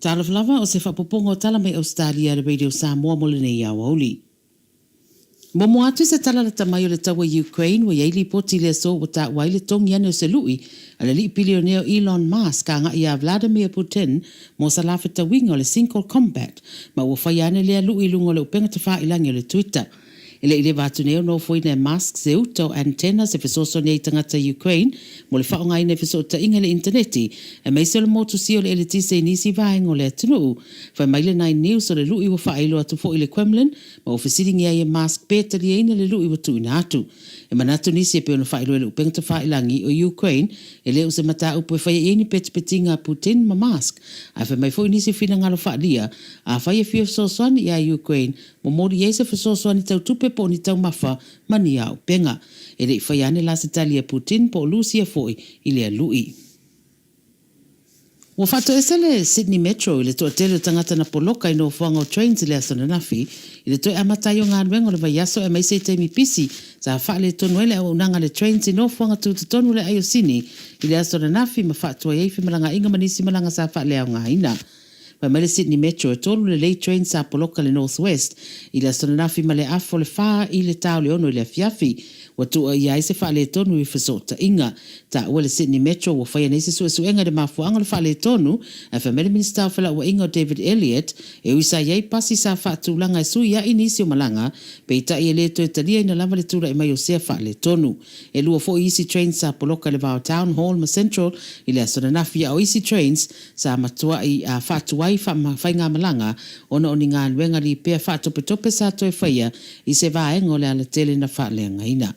Talofa lava, o se faaopoopoga o tala mai Ausetalia a le Radio Samoa mo lenei aoauli. Muamua atu i se tala lata mai o le taua i Ukraine ua i ai lipoti i le aso ua taua ai le togi ane o se lu'i a le alii pilionea o Elon Musk agai ia Vladimir Putin mo sa la fetauiga o le Single Combat ma ua faia ane lea lu'i i luga o le upega tafailangi o le Twitter. E le i leva atu nei o nofoina e Musk se uta o antennas e fesoasoani ai i tagata Ukraine mo le faaaogaina i fesootaiga i le initaneti, aemaise o le motusia o le eletise i nisi vaega o le atunuu. Fai mai le Nine News o le lu'i ua faailo atu foi i le Kremlin ma ua fesiligia ai e Musk pe taliaina le lu'i ua tuuina atu. E manatu nisi e pei ona faailoa e le upega tafailangi o Ukraine e le o se mataupu e faia i ai ni petipetiga a Putin ma Musk. Ae fai mai foi nisi finagalo faaalia, afai e fia fesoasoani ia Ukraine, Momoli i ai se fesoasoani tau tupe po o ni taumafa ma ni auupega. E le i faia ane la se tali a Putin po o Lusia foi i lea lu'i. Ua faatoese le Sydney Metro i le toatele o tagata na poloka i nofoaga o trains i le aso ananafi, i le toe amata ai o galuega o le vaiaso aemaise i taimi pisi sa faaletonu ai le auaunaga a le trains i nofoaga tutotonu o le aai o Sini i le aso ananafi ma faatuai ai femalagaaiga ma nisi malaga sa faaleaogaina. Fai mai le Sydney Metro e tolu lelei train sa poloka le North West i le aso ananafi ma le afa o le fa i le ta o le ono i le afiafi. Ua tuuaia ai se faaletonu i fesootaiga. Taua le Sydney Metro ua faia nei se suesuega i le mafuaaga o le faaletonu, ae fai mai le Minisita o Felauaiga o David Elliott, e ui sa i ai pasi sa faatulaga e suiai nisi o malaga, peitai e le toe taliaina lava le tulai mai o sea faaletonu. E lua foi isi trains sa poloka i le va o Town Hall ma Central i le aso ananafi, a o isi trains Sa matuai a faatuai faafaigamalaga ona o ni galuega lipea faatopetope sa toe faia i se vaega o le alatele na faaleagaina.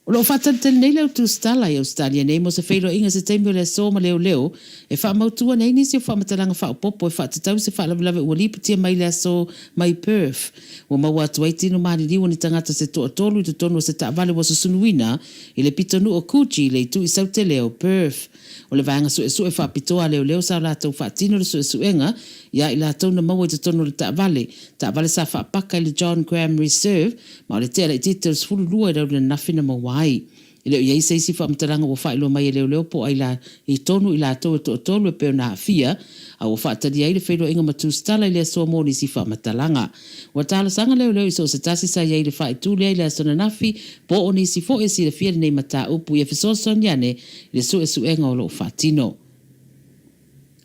O lo o faatalitali nei le au tusitala i Ausetalia nei mo se feiloaiga i se taimi o le aso ma leoleo e faamautu ane ai nisi o faamatalaga faaopoopo e faatatau i se faalavelave ua lipotia mai le aso mai Perth. Ua maua atu ai tino maliliu o ni tagata se toatolu i totonu o se taavale ua susunuina i le pitonuu o Coogee i le itu i Sautele o Perth. O le vaega suesue faapitoa a leoleo sa o latou faatino le suesuega ia i latou na maua i totonu o le taavale, taavale sa faapaka i le John Graham Reserve, ma o le tea laitiiti o le 12 i le auli ananafi na maua ai. E le o i ai se isi faamatalaga ua faailoa mai e leoleo po o ai la i tonu i latou e toatolu e pei ona aafia, a ua faatalia ai le feiloaiga ma tusitala i le asoa mo nisi faamatalaga. Ua talosaga leoleo i so o se tasi sa i ai i le faaitu lea i le aso ananafi, po o nisi foi e silafia lenei mataupu ia fesoasoani ane i le suesuega o lo o faatino.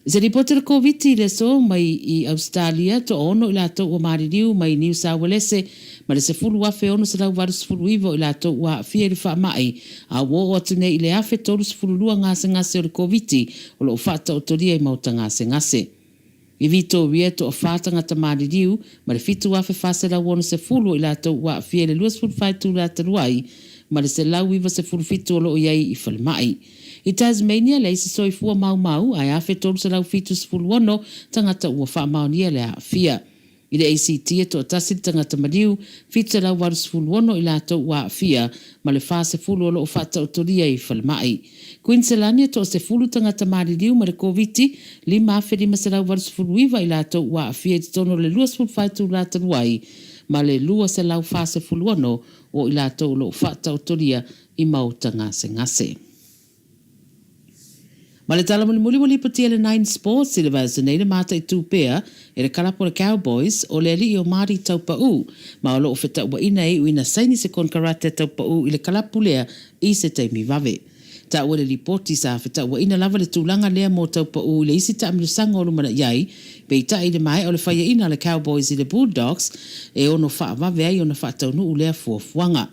I se lipoti a le Koviti i le aso mai i Ausetalia, toaono i latou ua maliliu mai Niu Sauelese ma le 10,689 o i latou ua aafia i le faamai, a ua oo atu nei i le 1,032 gasegase o le Koviti o lo o faataotolia i maota gasegase. I Vitoria, e toafa tagata maliliu, ma le 7,460 o i latou ua aafia i le 24 itula talu ai, ma le 197 o lo o i ai i falemai. I Tasmania, leai se soifua maumau, ae 1,376 tagata ua faamaonia le aafia. I le ACT e toatasi le tagata maliu, 786 i latou ua aafia, ma le 40 o lo o faataotolia i falemai. Kuiniselani e toasefulu tagata maliliu ma le Koviti, 5,589 i latou ua aafia i totonu o le 24 itula talu ai, ma le 246 o i latou o lo o faataotolia i maota gasegase. Ma le tala mulimuli ua lipotia e le Nine Sports i le vaiaso nei le mataitu pea e le kalapu a le Cowboys o le alii o Marty Taupau ma o lo o fetauaina e iu ina saini se konekarate a Taupau i le kalapu lea i se taimi vave. Taua i le lipoti sa fetauaina lava le tulaga lea mo Taupau i le isi taamilosaga o lumanai ai, peitai i le maea o le faiaina a le Cowboys i le Bulldogs e ono faavave ai ona faataunuu lea fuafuaga.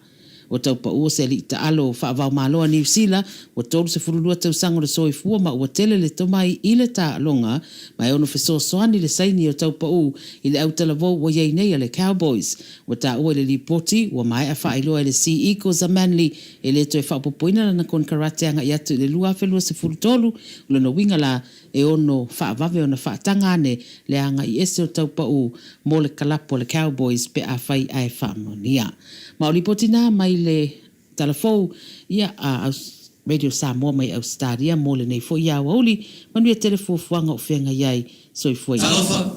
Ua tau pau o se alii taalo faavaomalo a Niu Sila, ua 32 tausaga o le soifua ma ua tele le tomai i le taaloga, ma e ono fesoasoani le saini o tau pau i le autalavou ua i ai nei a le Cowboys. Ua taua i le lipoti, ua maea faailoa e le Sea Eagles a Manly e le toe faaopoopoina lana konekarate agai atu i le 2023, o lona uiga la, e ono faavave ona faataga ane le agai ese o Taupau mo le kalapu a le Cowboys pe afai ae faamaonia. Ma o lipoti na mai le tala fou ia a Radio Samoa mai Ausetalia mo lenei foi aoauli. Manuia tele fuafuaga o feagai ai. Soifua ia. Talofa!